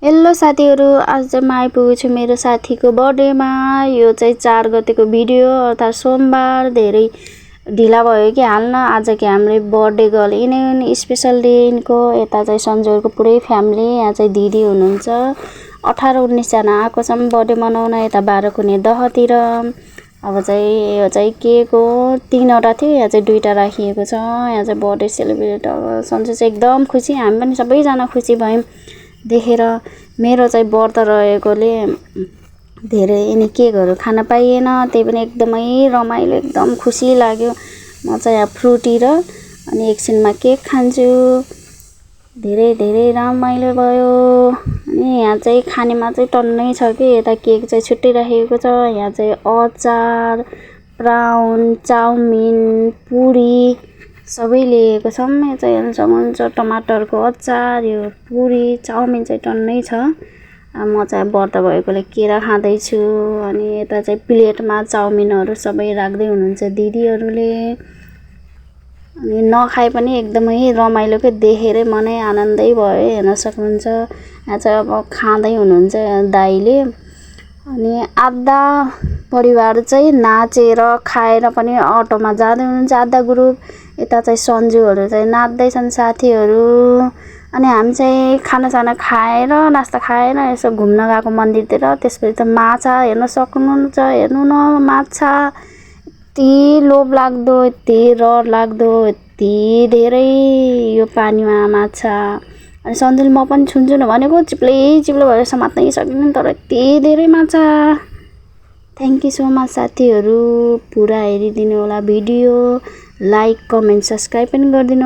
Hello साथीहरु, आज चाहिँ म आइपुगेको छु मेरो साथीको बर्थडेमा। यो चाहिँ 4 गतेको भिडियो अर्थात् सोमबार। धेरै ढिला भयो कि हाल्न। आज कि हाम्रो बर्थडे गर्ल इन्युन स्पेशल डे इनको। यता चाहिँ सन्जुरको पुरै फ्यामिली, यहाँ चाहिँ दिदी हुनुहुन्छ। 18-19 जना आएको छौं बर्थडे मनाउन यता बाह्रकुने दहतिर। अब चाहिँ यो चाहिँ केक हो, 3 वटा थियो, यहाँ चाहिँ 2 टा राखिएको छ। यहाँ चाहिँ बर्थडे सेलिब्रेट अब सन्जु चाहिँ एकदम खुसी, हामी पनि सबैजना खुसी भयौं देखेर। मेरो चाहिँ व्रत रहेकोले धेरै यिनी केकहरु खान पाइएन, त्यही पनि एकदमै रमाइलो एकदम खुसी लाग्यो। म चाहिँ यहाँ फ्रुटी र अनि एकछिनमा केक खान्छु। धेरै धेरै रमाइलो भयो। अनि यहाँ चाहिँ खानेमा चाहिँ टन्नै छ के, यता केक चाहिँ छुट्टै राखेको छ। यहाँ चाहिँ अचार, प्राउन, चाउमिन, पुरी सबै लिएको छौं। यहाँ चाहिँ हेर्न सक्नुहुन्छ टमाटरको अचार, यो पुरी, चाउमिन चाहिँ टन्नै छ। म चाहिँ व्रत भएकोले केरा खाँदै छु। अनि यता चाहिँ प्लेटमा चाउमिनहरु सबै राख्दै हुनुहुन्छ दिदीहरुले। अनि नखाए पनि एकदमै रमाइलोकै देखेरै मनै आनन्दै भयो, हेर्न सक्नुहुन्छ। यहाँ चाहिँ अब खाँदै हुनुहुन्छ दाइले। अनि आधा परिवार चाहिँ नाचेर खाएर पनि अटोमा जाँदै हुनुहुन्छ आधा ग्रुप। यता चाहिँ सन्जुहरु चाहिँ नाच्दै छन् साथीहरु। अनि हामी चाहिँ खानासाना खाएर नास्ता खाएर यसो घुम्न गएको मन्दिरतिर। त्यसपछि त माछा हेर्न सक्नुहुन्छ, हेर्नु न माछा यति लोभ लाग्दो, यति रहर लाग्दो, यति धेरै यो पानीमा माछा। अनि सन्जुले म पनि छुन्छु न भनेको चिप्लै चिप्लो भएर समात्नै सकिनँ, तर यति धेरै माछा। थ्यांक यू सो मच साथीहरु, पुरा हेरिदिनु होला भिडियो। लाइक, कमेन्ट, सब्स्क्राइब पनि गरिदिनु।